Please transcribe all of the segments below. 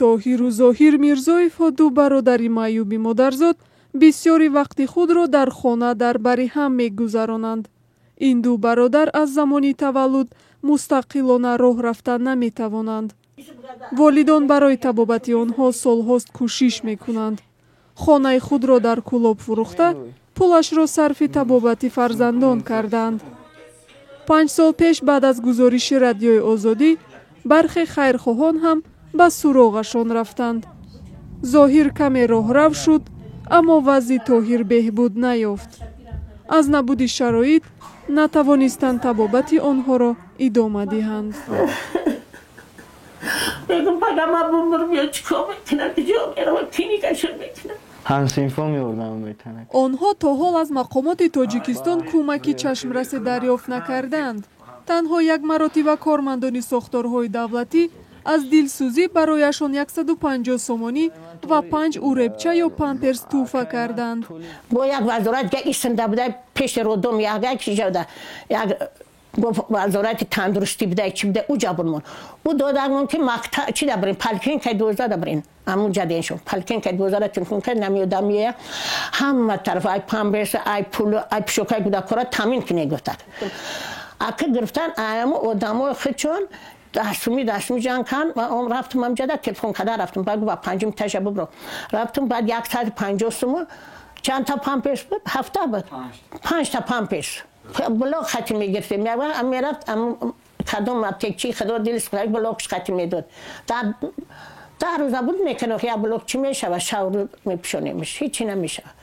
Тоҳиру Зоҳир Мирзоевҳо ду бародари маъюби модарзод бисёри вақти худро дар хона дар бари ҳам мегузаронанд. Ин ду бародар аз замони таваллуд мустақилона роҳ рафта наметавонанд. Волидон барои табобати онҳо солҳост кӯшиш мекунанд. Хонаи худро дар Кӯлоб фурӯхта, пулашро сарфи табобати фарзандон карданд. 5 сол пеш баъд аз гузориши Радиои Озодӣ бархе хайрхоҳон ҳам ба суроғашон рафтанд. Зоҳир каме роҳрав шуд, аммо вазъи Тоҳир беҳбуд наёфт. Аз набуди шароит натавонистанд табобати онҳоро идома диҳанд. Мегум пага ма бумрум ё чикор мекунам, куҷо меравам, клиникашон мекунам. Ҳамсинфо меёрдам метанак. Онҳо то ҳол аз мақомоти Тоҷикистон кӯмаки чашмрасе дарёфт накарданд. Танҳо як маротиба кормандони сохторҳои давлатӣ аз дилсӯзӣ барояшон 150 сомонӣ ва 5 уребча ё памперс тӯҳфа карданд. Бо як вазорат га истанда буда пеши роддом як чиза як вазорати тандурустӣ буда чи буда уҷа бурмон. Ӯ додагмон ки мактаб чи да бурем, поликлиникаи 12 да бурем. Амунҷа деншон. Поликлиникаи 12 телефон кард, намеёдам меоя. Ҳама тараф ай памперс, ай пул, ай пӯшокаи кӯдакҳоро таъмин кунед гуфтад. Ака гирифтан аямо одамои худшон дастуми дастуми ҷанг кан ва он рафтум амҷада телефон карда рафтум. Баъд гуфт панҷум таша бубро. Рафтум баъд 150 суму чанд та памперс буд? 7 буд. 5 та памперс. Блок хати мегирифтем. Мерафт кадом аптекчи худо дилис блокш хати медод. 10 рӯза буд мекунад, як блок чӣ мешавад? Шав мепӯшонемш, ҳечи намешавад.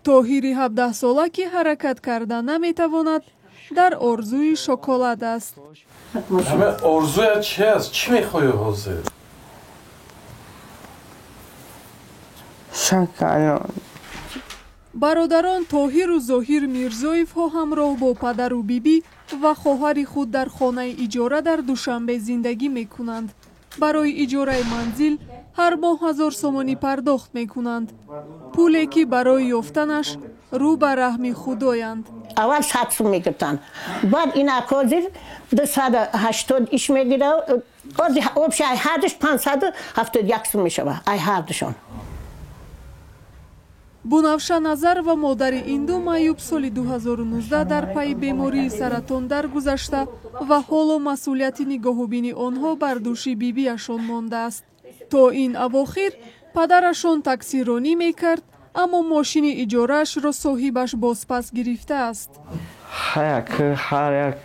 Тоҳири 17сола ки ҳаракат карда наметавонад, дар орзуи шоколад аст. Ҳама орзуят чи аст? Чӣ мехоҳӣ ҳозир? Шоколад. Бародарон Тоҳиру Зоҳир Мирзоевҳо ҳамроҳ бо падару бибӣ ва хоҳари худ дар хонаи иҷора дар Душанбе зиндагӣ мекунанд. Барои иҷораи манзил ҳар моҳ 1000 сомонӣ пардохт мекунанд. Пуле ки барои ёфтанаш рӯ ба раҳми худоянд. Аввал 100 сум мегирифтанд, баъд ин ҳозир 280 иш мегирад. Ҳозир ай ҳардуш 571 сум мешавад, ай ҳардушон. Бунафша Назарова модари ин ду маъюб соли 2019 дар пайи бемории саратон даргузашта ва ҳоло масъулияти нигоҳубини онҳо бар дӯши бибиашон мондааст. То ин авохир падарашон таксиронӣ мекард, аммо мошини иҷораашро соҳибаш бозпас гирифтааст. Ҳар як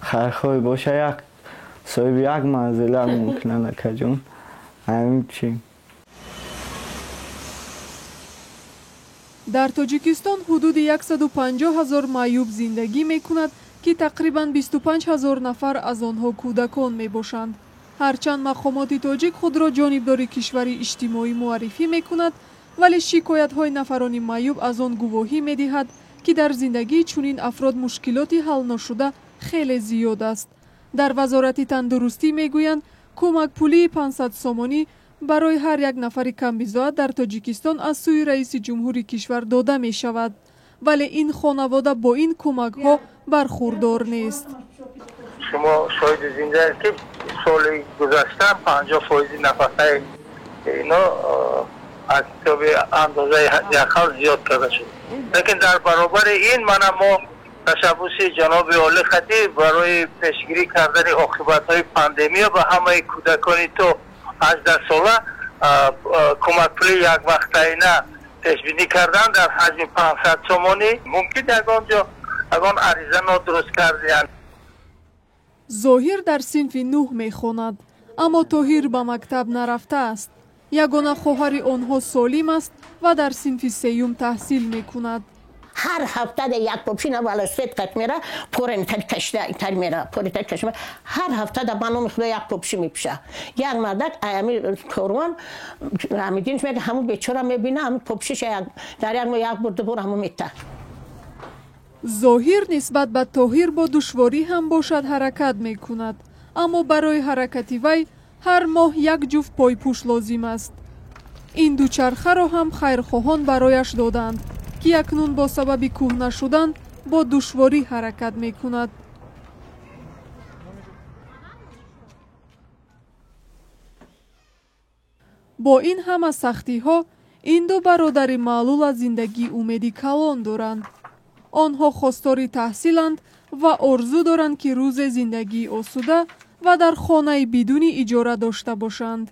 хайрхоҳ боша, як соҳиби як манзила мумкина накаҷон. Ҳамин чи. Дар Тоҷикистон ҳудуди 150 000 маъюб зиндагӣ мекунад, ки тақрибан 25 000 нафар аз онҳо кӯдакон мебошанд. Ҳарчанд мақомоти тоҷик худро ҷонибдори кишвари иҷтимоӣ муаррифӣ мекунад, вале шикоятҳои нафарони маъюб аз он гувоҳӣ медиҳад, ки дар зиндагии чунин афрод мушкилоти ҳалношуда хеле зиёд аст. Дар Вазорати тандурустӣ мегӯянд, кӯмакпулии 500 сомонӣ барои ҳар як нафари камбизоат дар Тоҷикистон аз сӯи раиси ҷумҳури кишвар дода мешавад. Вале ин хонавода бо ин кӯмакҳо бархурдор нест. Шумо шоҳиди зинда ҳастед, ки соли гузашта 50% нафақаи ино аз ҳисоби андозаи ҳадди зиёд карда шуд. Лекин дар баробари ин мана мо ташаббуси ҷаноби олӣ хатӣ барои пешгирӣ кардани оқибатҳои пандемия ба ҳамаи кӯдакони то 18 сола кӯмакпули яквақтаина пешбинӣ кардан дар ҳаҷми 500 сомонӣ. Мумкин ягон ҷо ягон ариза нодуруст кардиянд. Зоҳир дар синфи 9 мехонад, аммо Тоҳир ба мактаб нарафтааст. Ягона хоҳари онҳо солим аст ва дар синфи 3 таҳсил мекунад. Ҳар ҳафта як попшина велосипед қат мера, пора интар кашида интар мера, пора интар кашида. Ҳар ҳафта да ба номи худо як попши мепӯша. Як мардак аями корвон Рамидинш мега ҳамун бечора мебина, ҳамун попшиша дар як моҳ як бор ду бор ҳамун мета. Зоҳир нисбат ба Тоҳир бо душворӣ ҳам бошад ҳаракат мекунад, аммо барои ҳаракати вай ҳар моҳ як ҷуфт пойпӯш лозим аст. Ин дучархаро ҳам хайрхоҳон барояш доданд, ки акнун бо сабаби кӯҳна шудан бо душворӣ ҳаракат мекунад. Бо ин ҳама сахтиҳо ин ду бародари маълул аз зиндагӣ умеди калон доранд. Онҳо хостори таҳсиланд ва орзу доранд, ки рӯзе зиндагии осуда ва дар хонаи бидуни иҷора дошта бошанд.